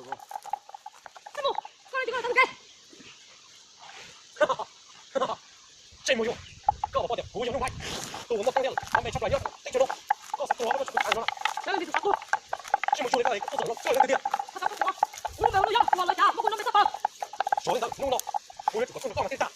Tsej muag yuj, koj puas pom tias kuv yog Nuj Nplhaib, tus uas muaj txheeb nyiaj lawm, nyob teb chaws no, koj xav tuag los koj tsis tuag no. Tsej muag yuj, koj tuaj txog no koj yog leej twg tiag? Suav li ntawd hnub no kuv yuav tsum kom txog rau koj mas thiaj tag.